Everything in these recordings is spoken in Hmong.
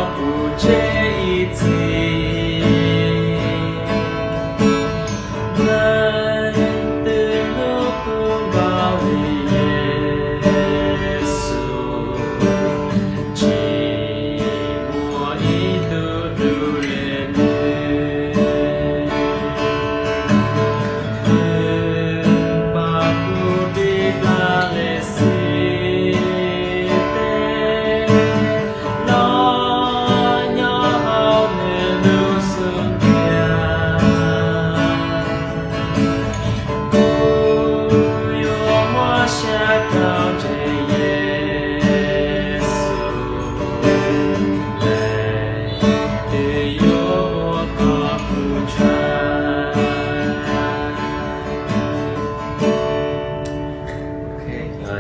Kuv tseg ib txhis, leej twg hlub kuv npaum li Yexus, tsis muaj ib tug dub li nws. Nws pab kuv dim dlaab le xib teg, los nyob hauv nws lub xub ntiag. Kuv yuav muab sab rau ntseeg Yexus, leej twg yuav ua koj tus ntxhais. Ok,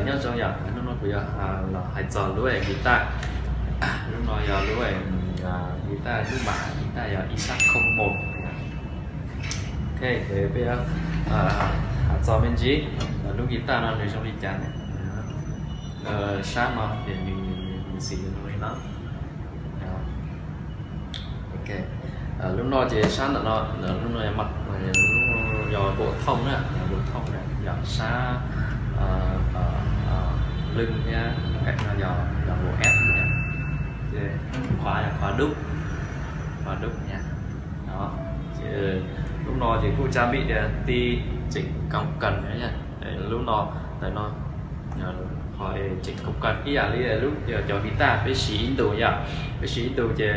nyob zoo yom, hnub no kuv yuav los hais txog lub guitar. Lub no yog lub guitar lub mas guitar yog Isaac Combs. Ok, ces peb hais txog me ntsis lub guitar no nws zoo li cas ne. Sab no ces nws xim zoo li no. Ok, lub no ces sab ntawm no, lub no, lub no yog npum thooj na, npum thooj na, yog sab lwg thiab nqaim no yog npum F na. Ces qhov, qhov dub, qhov dub na. Lub no ces kuj trang bị tias ti tseem công cần na. Lub no, ntawm no, qhov tseem công cần ib yam li lub cov guitar peb siv ib ntus yom, peb siv ib ntus ces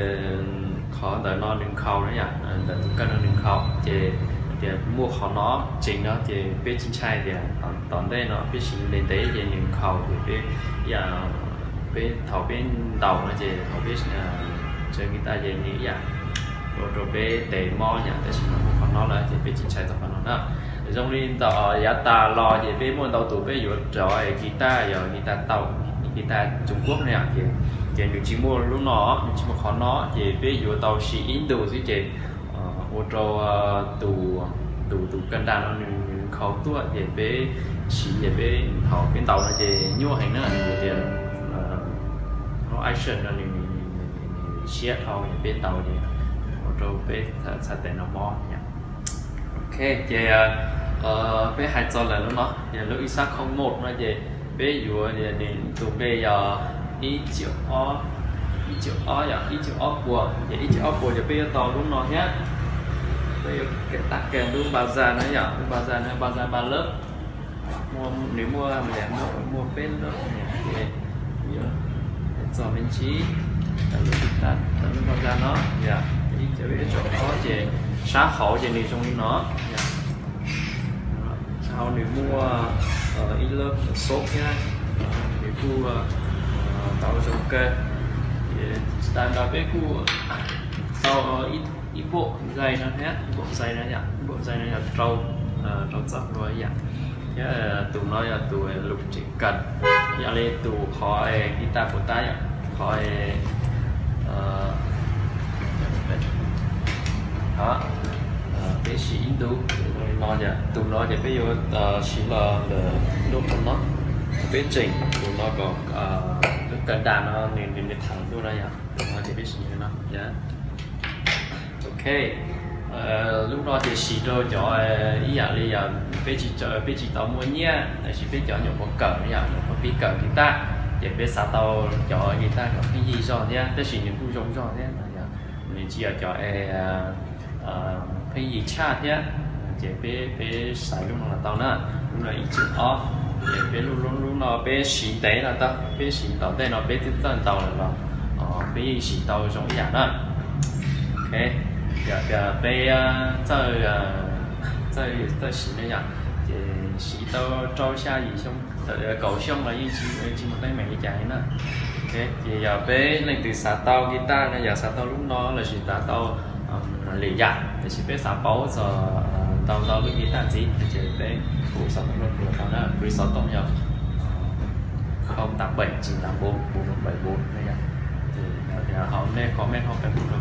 qhov ntawm no nws nkhaus na yom, ntawm tus kawg no nws nkhaus ces tias muaj qhov no tseem no ces peb tsis ntshai tias tom ntej no peb siv ntev ntev ces nws nkhaus ces peb, peb thaum peb ntaus no ces thaum peb tsaws guitar ces nws ib yam ua rau peb tes mob yom, tab sis mas muaj qhov no lawm ces peb tsis ntshai txog qhov no na. Zoo li ntawm yav tas los ces peb muaj ntau tus peb yuav rov guitar, yog guitar tau, guitar Trung Quốc no yom, ces nws tsis muaj lub no, nws tsis muaj qhov no ces peb yuav tau siv ib ntus xwb ces ua rau tus, tus, tus kawg nrag no nws nkhaus tuaj ces peb siv ces peb thaum peb ntaus no ces nyuaj heev na, tias lub action no nws siab dhau ces peb ntaus ces ua rau peb txhais tes no mob yom. Ok, ces peb hais txog lawm lub no, ces lub Isaac Combs no ces peb yuav, nws tus npe yog ib, ib triệu ob yom, ib triệu ob puas, ces ib triệu ob puas ces peb yuav tau lub no thiab. Peb yuav tag kag lub bass no yom, lub bass no bass ba lab, nws muaj, muaj peb lab ces yuav txog me ntsis lub bass no yom, ib triệu ob ces sab hauv ces nws zoo li no. Sab hauv nws muaj ib lab xub thiab, nws kuj tau zoo kawg. Ces tas nrho peb kuj tau ib npaum zais no thiab, ib npaum zais no yom, ib npaum zais no yog rau, rau txoj hlua yom. Thiab tus no yog tus lục trữ cần, yog li tus qhov guitar puas tab yom, qhov peb siv ib ntus no, tus no ces peb yuav siv los ntawm lub no, peb tseem tus no kom lub kawg nrag no nws, nws tham tuaj no yom, tus no ces peb siv no. Ok, lub no ces siv rau cov ib yam li yog peb tsis, peb tsis tau muaj nyiaj tab sis peb cov nyuam qhuav kawm yom, nyuam qhuav pib kawm guitar, ces peb xav tau cov guitar kom pheej yig zog thiab tab sis nws kuj zoo zog thiab no yom, nws tsis yog cov pheej yig tshaj thiab, ces peb, peb xaiv lub no los tau na. Lub no ib triệu ob, ces peb lub, lub no peb siv ntev los tau, peb siv tom ntej no peb twb txawj ntaus lawm los peb yeej siv tau zoo ib yam na. Ok, yog tias peb txawj, txawj, txawj siv ne yom, ces siv tau rau xya yim xyoo, kaum xyoo los yeej tsis muaj teeb meem li cas li na. Ok, ces yog peb leej twg xav tau guitar no, yog xav tau lub no lossis xav tau lwm yam, tiam sis peb xav paub txog ntau ntau lub guitar ntxiv ces peb kuj xov tooj rau kuv tau na, kuv xov tooj yog không tám bảy chín tám bốn bốn một bảy bốn na yom. Ces hauv nej comment hauv Facebook no